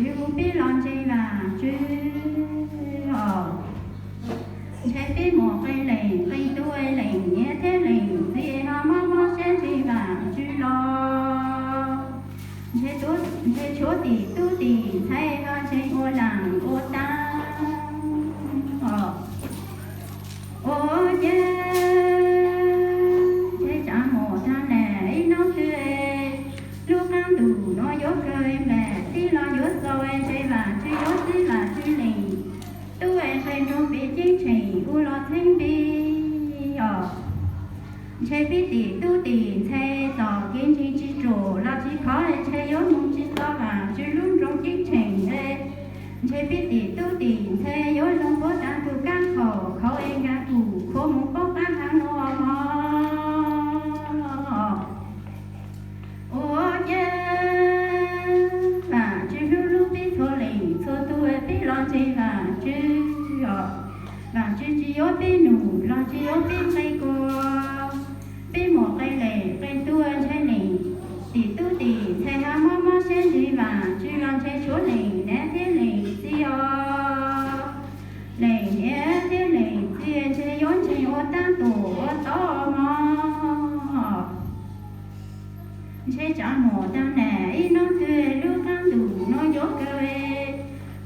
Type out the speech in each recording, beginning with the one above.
Yug pib los ntseeg Vajtswv os. Ntshe pib mus qee lees qee tus lees niam thiab lees txiv ho mob mob siab ntseeg Vajtswv los. Ntshe tshuav tim tub tim ntxhais ho ntseeg ua laam ua taag os. Ua ciav ntshe tsav mus taag nam ib hnub twg lub qaab ntuj nuav yuav kawg npam tib los yuav xaus ntshe Vajtswv yuav txib Vajtswv lees tub nqe nroog pim ceeb tsheej ua los txheeb pib os. Ntshe pib tim tub tim ntxhais txom kev ntseeg tsis ruam los tsis khov ntshe yuav moog tsis tau Vajtswv lub nroog ceeb tsheej. Ntshe pib tim tub tim ntxhais yuav zoo puab taag tug kaab qhaum khauv es nkaag kug khuav moog poob qaab hav nuav mog. Ua ciav Vajtswv hlub hlub peb txhua leej txhua tug, peb los ntseeg Vajtswv os. Vajtswv tsis yuav peb num los tsis yuav peb nqe kuas, peb mus qee lees qee tug ntshe lees tim tub tim ntxhais ho mob mob siab ntseeg Vajtswv los ntshe tshuav lees niam thiab lees txiv os. Lees niam thiab lees txiv ntshe yuav ntseeg ua taab tus ua tod mog. Ntshe tsav mus taag nam ib hnub twg lub qaab ntuj nuav yuav kawg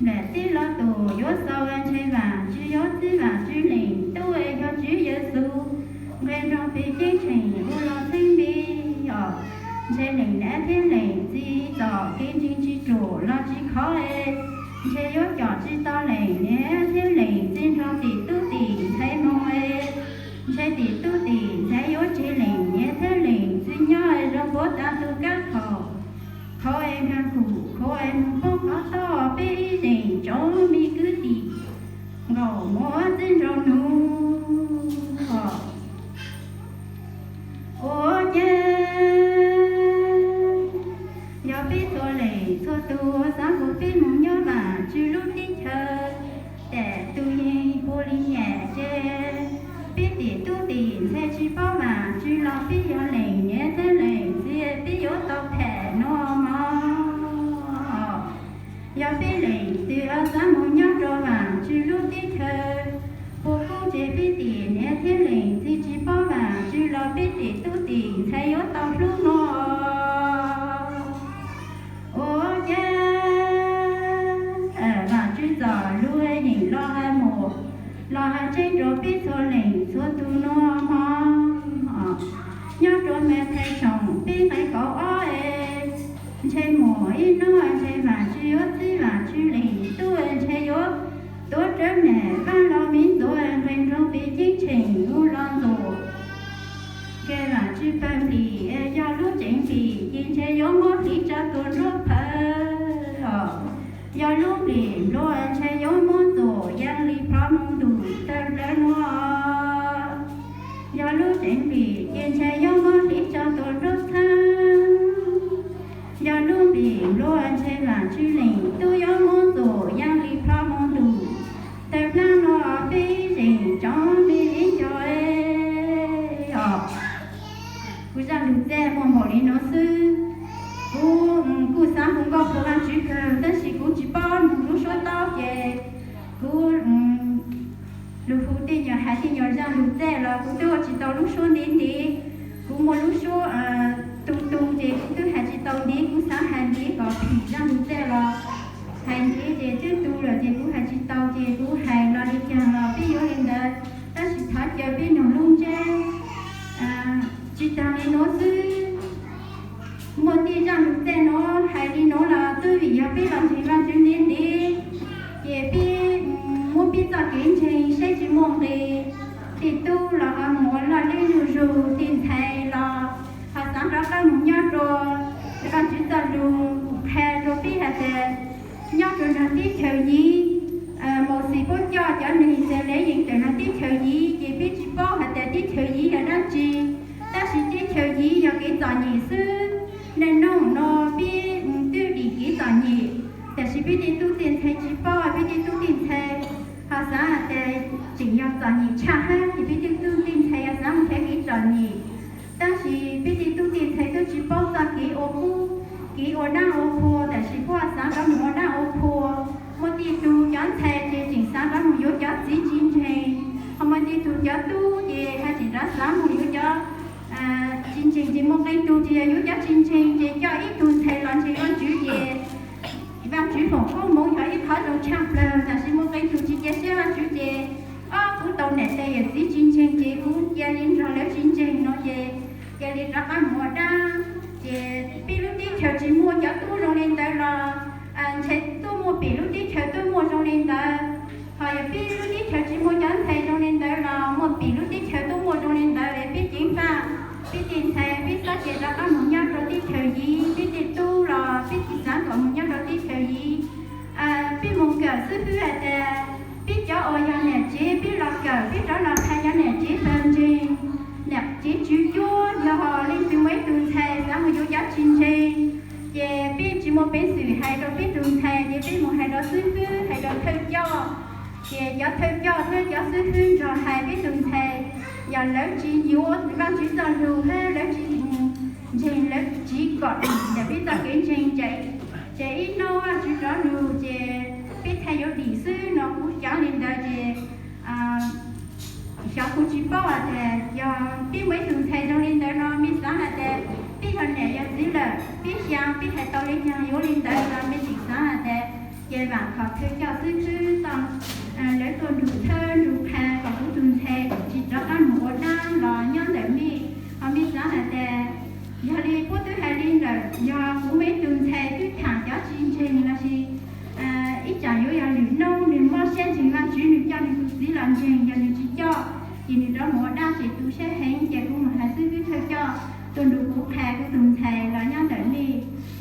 npam tib los tus yuav xaus ntshe Vajtswv yuav txib Vajtswv lees tub yog Tswv Yexus nqe nroog pim ceeb tsheej ua los txheeb pib os. Ntshe lees niam thiab lees txiv txom kev ntseeg tsis ruam los tsis khov, ntshe yuav com tsis tau lees niam thiab lees txiv nrog tim tub tim ntxhais moog. Ntshe tim tub tim ntxhais yuav tseg lees niam thiab lees txiv nyob zoo puab taag tug kaab qhaum khauv es nkaag kug khuav es moog poob qhov tod peb ib zeej tsoom me kwv tij nkaus muab txwb nraug nus os. Ua ciav yog peb txhua leej txhua tug xaav kuas peb moog nyob Vajtswv lub teb chaws, tes tug yeej puav leej nyam ces peb tim tub tim ntxhais tsis paub Vajtswv los peb yog lees niam thiab lees txiv peb yuav tau tham nuav mog. Yog peb leej twg xaav moog nyob rua Vajtswv lub teb chaws, puas kub ces peb tim niam thiab lees txiv tsis paub Vajtswv los peb tim tub tim ntxhais yuav tau hlub nuav. Ua ciav Vajtswv txoj lug yeem los has mus los has tseeb rua peb txhua leej txhua tug nuav mog. Nyob rua Mathais tshooj peb nqe kaum ob es, ntshe mus ib hnub ntshe Vajtswv yuav txib Vajtswv lees tub ntshe yuav tuav rawv nam Vaajlugnnguav nqe nroog pim ceeb tsheej ua los ntxuam. Ces Vajtswv pawg nplis yog lub tsev nplis ces ntshe yuav muab hliv tsa tuam nruab phawv os. Yog lub nplis nplua ntshe yuav muab ntxuam yeej li plhov moog ntuj tawg plawg nuav. Yog lub tsev nplis ces ntshe yuav muab hliv tsa tuam nruab txheeb. Yog lub nplis nplua ntshe Vajtswv lees tub yuav muab ntxuam yeej li plhov moog ntuj tawg plawg nuav peb ib zeej tsoom me viv ncaus os. Kuv zaj lug txaj muaj npaum li nuav xwb. Kuv kuj xaav hu nkauj qhuas Vaajtswv kawg tab sis kuv tsis paub nug lub suab taub ces kuv lug hu tej nyuag hais tej nyuag zaj lug txaj los kuv twb ua tsis tau lub suab ntiv ntiv. Kuv muaj lub suab tu tu ces kuv twb hais tsis tau ntiv, kuv xaav hais ntiv kom phim zaj lug txaj los hais ntiv ces twb tu lawm ces kuv hais tsis tau ces kuv hais los li caag los peb yuav li ntawd. Tab sis thov caw peb nug lub ntsab tsis taag li nuav xwb. Muaj tej zaj lug txaj nuav hais li nuav los twb vim yog peb los ntseeg Vaajtswv ntiv ntiv, ces peb muab peb txoj kev ntseeg saib tsis muaj nqis. Tej tub los ho mus ua laj leb zuj zug, tej ntxhais los ho xaav rov qab mus nyob rua Vaajtswv txoj lug qha rua peb has tas nyob rua nraag teb chaws Yiv, Mauxes puab coj cov neeg Yixalayees tawm nraag teb chaws Yiv ces peb tsis paub has tas teb chaws Yiv yog dlaab tsi. Tab sis teb chaws Yiv yog kev txom nyem xwb. Neej nub nuav peb twb dim kev txom nyem, tab sis peb tej tub tej ntxhais tsis paub, peb tej tub tej ntxhais ho xaav has tas tseem yog txom nyem tshaj hab ces peb tej tub tej ntxhais yog xaav nrhav kev txom nyem. Tab sis peb tej tub tej ntxhais twb tsis paub txoj kev ua qub, kev ua dlaab ua qhua, tab sis puab xaav rov mus ua dlaab ua tug cov ntxhais ces tseem xav rov mus yuav cov txiv tsis ntseeg, ho muaj tej tug cov tub ces haj tseem rov xav mus yuav cov tsis ntseeg. Ces muaj qee tug ces yog yuav cov tsis ntseeg ces coj ib tug ntxhais los ntseeg Vajtswv ces Vajtswv foom koob hmoov yog ib qhov zoo tshaj plaws. Tab sis muaj qee tug tsis cia siab Vajtswv ces, ob, kuv tau niam tais yawm txiv tsis ntseeg ces kuv cia li nrog lawv tsis ntseeg no ces cia li rov qab mus ua dab. Ces peb lub teb chaws tsis muaj cov tub zoo li ntawd los ntshe tuaj muaj pem lub teb chaws tuaj muaj zoo li ntawd. Ho yog peb lub teb chaws tsis muaj cov ntxhais zoo li ntawd los muaj pem lub teb chaws tuaj muaj zoo li ntawd es peb ceev faj, peb tej ntxhais peb txhob cia rov qab mus nyob rau teb chaws yim, peb tej tub los peb tsis xav kom mus nyob rau teb chaws yim. Peb mus kawm xib fwb hais tias peb cov uas yog niam tsev peb los kawm, peb rov los qhia cov niam tsev pawg ntseeg, niam tsev tswv cuab. Yog leej twg muaj ib tug ntxhais xav mus yuav cov tsis ntseeg, ces peb tsis muaj peev xwm hais rau peb tug ntxhais ces peb mus hais rau xib fwb, hais rau thawj coj. Ces cov thawj coj thiab cov xib fwb nrog hais peb tug ntxhais, yog lawv tsis yuav Vajtswv txoj lus thiab lawv tsis ntseeg, lawv tsis kom dim ntawm peb txoj kev ntseeg, ces ib hnub Vajtswv rov lus ces peb thiaj yuav dim xwb no. Kuv cov li ntawd ces xyov, kuv tsis paub hais tias yog peb muaj ib tug ntxhais zoo li ntawd no mej xav hais tias peb yog niam yog txiv lawm, peb xav peb hais tau li cas yuav li ntawd los mej tseem xav hais tias ces vam khom thawj coj xib fwb txog lawv tuaj nrug txhawb nrug qha kom kuv tus ntxhais tsis rov qab mus ua dab los nyob ntawm mej. Ho mej xav hais tias yog li puab twb hais li ntawm, yog kuv muaj ib tug ntxhais twb tham cov tsis ntseeg los sis ib tsam yuav yog lwm hnub nws mob siab ntseeg Vajtswv nws coj nws tus txiv los ntseeg, yog nws tsis coj ces nws rov mus ua dab ces tu siab heev. Ces kuv mus hais xib fwb thawj coj tuaj nrug kuv qha kuv tus ntxhais los nyob ntawm mej,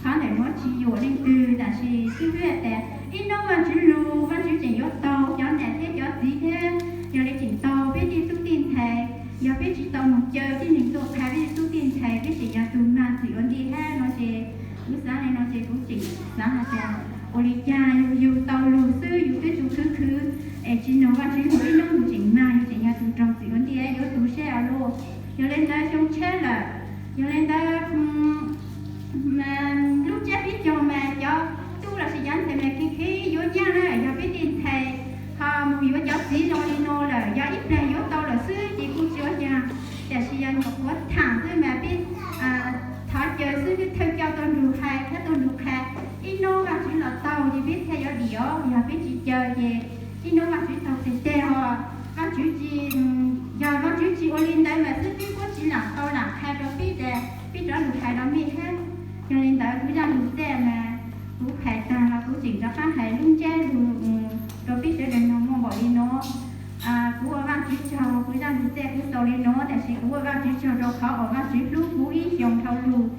qhov ntawm nuav tsis yuam leej twg. Tab sis xib fwb hais tias ib hnub Vajtswv lug Vajtswv tseem yuav taug cov niam thiab cov txiv thiab, yog li tseem taug peb tej tub tej ntxhais. Yog peb tsis tau mus caw tib neeg tuaj qha peb tej tub tej ntxhais peb tseem yog tus mag txim ua ntej hab no ces kuv xav li no ces kuv tseem xav hais tias ua li cas yug yug tau lug xwb yug twb tsis khwv khwv es tsis noog Vajtswv lug ib hnub yug tseem mag yug tseem yog tus raug txim ua ntej yuav tu siab os luj. Yog li ntawd xyoo tshiab lawm, yog li ntawd lub tsiab peb caug mas cov tub los sis cov ntxhais mas khib khib yuav nyab na. Yog peb tej ntxhais ho mus yuav cov txiv zoo li no lawm yog ib plag yuav tau lawm xwb ces kuj tsis ua cas. Tab sis yog nyuam qhuav tham xwb mas peb thov caw xwb, peb thawj coj tuaj nrug hais thiab tuaj nrug qha, ib hnub Vajtswv los taug ces peb thiaj yuav dim os. Yog peb tsis caw ces ib hnub Vajtswv taug teg teg os. Vajtswv tsis, yog Vajtswv tsis ua li ntawd mas xwb peb puab tsis lam tau lam qha rau peb tas peb rov lug hais rau mej hab. Yog li ntawd kuv zaj lug txij mas kuv hais taag los kuv tseem rov qab hais lub ntsiab lug rau peb sawv daws noog muaj npaum li nuav. Kuv ua Vajtswv tsaug, kuv zaj lug txij kuv xaus li nuav, tab sis kuv ua Vajtswv tsaug rau qhov uas Vajtswv hlub kuv ib xyoos dhau lug.